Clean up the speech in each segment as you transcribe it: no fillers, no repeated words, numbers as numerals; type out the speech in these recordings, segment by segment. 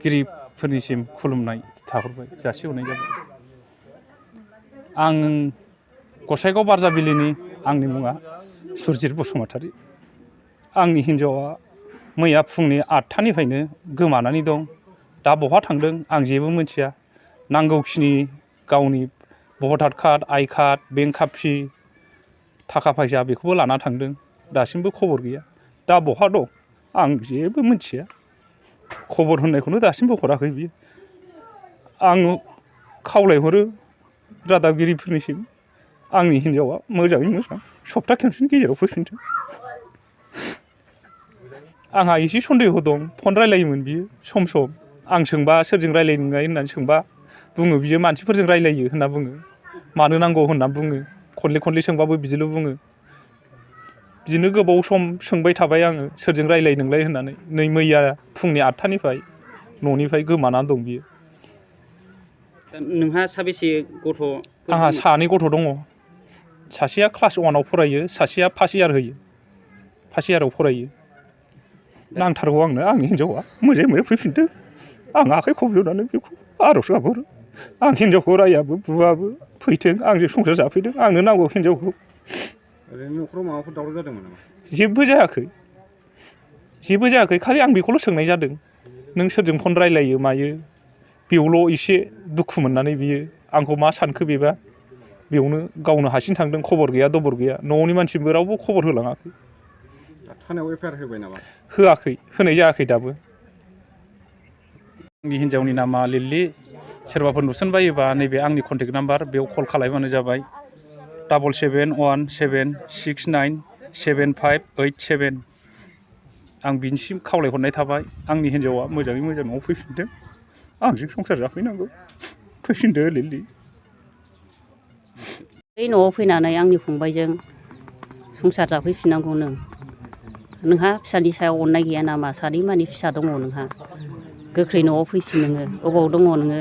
गिरिफोरनिसिम खुलुमनाय थाहरबाय जासिहरनाय जाबाय। आं गसाइगाव बारजाबिलिनि आंनि मुङा सुरजित बसुमतारी। आंनि हिन्जावा मैया फुंनि 8टानिफ्रायनो गोमानानै दं। दा बहा थांदों आं जेबो मिथिया। नांगौखिनि गावनि भटार कार्ड, आइ कार्ड, बेंक कापि, थाखा फैसा बेखौबो लाना थांदों। दासिमबो खबर गैया। दा बहा दं आं जेबो मिथिया। खबर होननायखौनो दासिमबो हराखै बियो। आं खावलायहरो रादाबगिरिफोरनिसिम आंनि हिन्जावा मोजाङै मोजां सप्ता खनसेनि गेजेराव फैफिनथों। आंहा एसे सन्देह दं। फन रायलायोमोन बियो सम सम। आं सोंबा सोरजों रायलायो नोंलाय होननानै सोंबा बुङो बियो मानसिफोरजों रायलायो होनना बुङो। मानो नांगौ होनना बुङो। खनले सोंबाबो बिदिल' बुङो। बिदिनो गोबाव सम सोंबाय थाबाय आङो सोरजों रायलायो नोंलाय होननानै। नै मैया फुंनि 8टानिफ्राय न'निफ्राय गोमानानै दं बियो। नोंहा साबेसे गथ'? आंहा 2 गथ' दङ। सासेया क्लास 1आव फरायो, सासेया फार्स्ट इयार होयो। फार्स्ट इयाराव फरायो। नांथारगौ आंनो आंनि हिन्जावा मोजाङै फैफिनथों। आं आखाइ खबजबनानै बेखौ आर'ज गाबहरो। आं हिन्जावखौ रायाबो बुवाबो फैथों आंजों संसार जाफैथों। आंनो नांगौ हिन्जावखौ। ओरैनो न'खराव माबाफोर दावराव जादोंमोन नामा? जेबो जायाखै। खालि आं बेखौल' सोंनाय जादों। नों सोरजों फन रायलायो मायो? बेयावल' एसे दुखु मोननानै बियो आंखौ मा सानखो बेबा बेयावनो गावनो हारसिं थांदों। खबर गैया दबर गैया। न'नि मानसिबो रावबो खबर होलाङाखै। थानायाव एफआइआर होबाय नामा? होआखै, होनाय जायाखै दाबो। आंनि हिन्जावनि नामा लिलि। सोरबाफोर नुसनबायोबा नैबे आंनि कन्टेक्ट नाम्बार बेयाव कल खालामबानो जाबाय। 7717697587। आं बिनिसिम खावलायहरनाय थाबाय। आंनि हिन्जावा मोजाङै मोजां न'आव फैफिनथों। आंजों संसार जाफैनांगौ। फैफिनदो लिलि। बै न'आव फैनानै आंनि फंबायजों संसार जाफैफिननांगौ नों। नोंहा फिसानि सायाव अननाय गैया नामा? 2 मानि फिसा दङ नोंहा। गोख्रै न'आव फैफिन नोङो। अबाव दङ नोङो?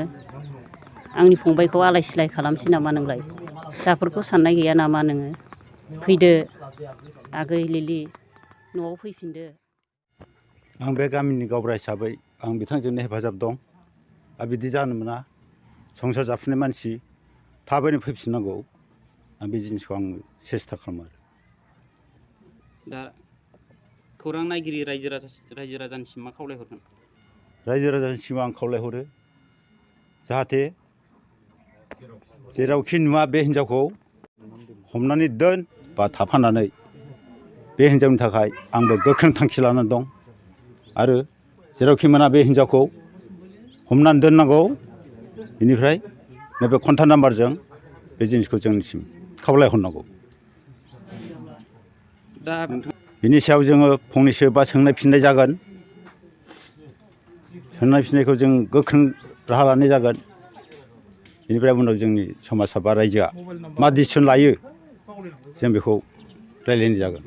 आंनि फंबायखौ आलाय सिलाय खालामसै नामा नोंलाय? फिसाफोरखौ साननाय गैया नामा नोङो? फैदो आगै लिलि न'आव फैफिनदो। आं बे गामिनि गावबुरा हिसाबै आं बिथांजोंनो हेफाजाब दं। आरो बिदि जानो मोना। संसार जाफुनाय मानसि थाबैनो फैफिननांगौ। आं बे जिनिसखौ आं सेस्था खालामो आरो। दा खौरां नायगिरि रायजो राजानिसिम मा खावलायहरगोन? रायजो राजानिसिम आं खावलायहरो जाहाथे जेरावखि नुवा बे हिन्जावखौ हमनानै दोन बा थाफानानै बे हिन्जावनि थाखाय आंबो गोख्रों थांखि लानानै दं। आरो जेरावखि मोना बे हिन्जावखौ हमनानै दोननांगौ। बेनिफ्राय नैबे कन्टाक्ट नाम्बारजों बे जिनिसखौ जोंनिसिम खावलायहरनांगौ। दा बिनि सायाव जोङो फंनैसो बा सोंनाय फिननाय जागोन। सोंनाय फिननायखौ जों गोख्रों राहा लानाय जागोन। बेनिफ्राय उनाव जोंनि समाजा बा रायजोआ मा डिसिसन लायो जों बेखौ रायलायनाय जागोन।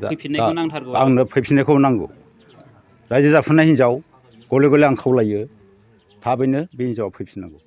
फैफिननायखौ नांथारगौ। आंनो फैफिननायखौ नांगौ। रायजो जाफुनाय हिन्जाव गले गले आं खावलायो थाबैनो बे हिन्जावआ फैफिननांगौ।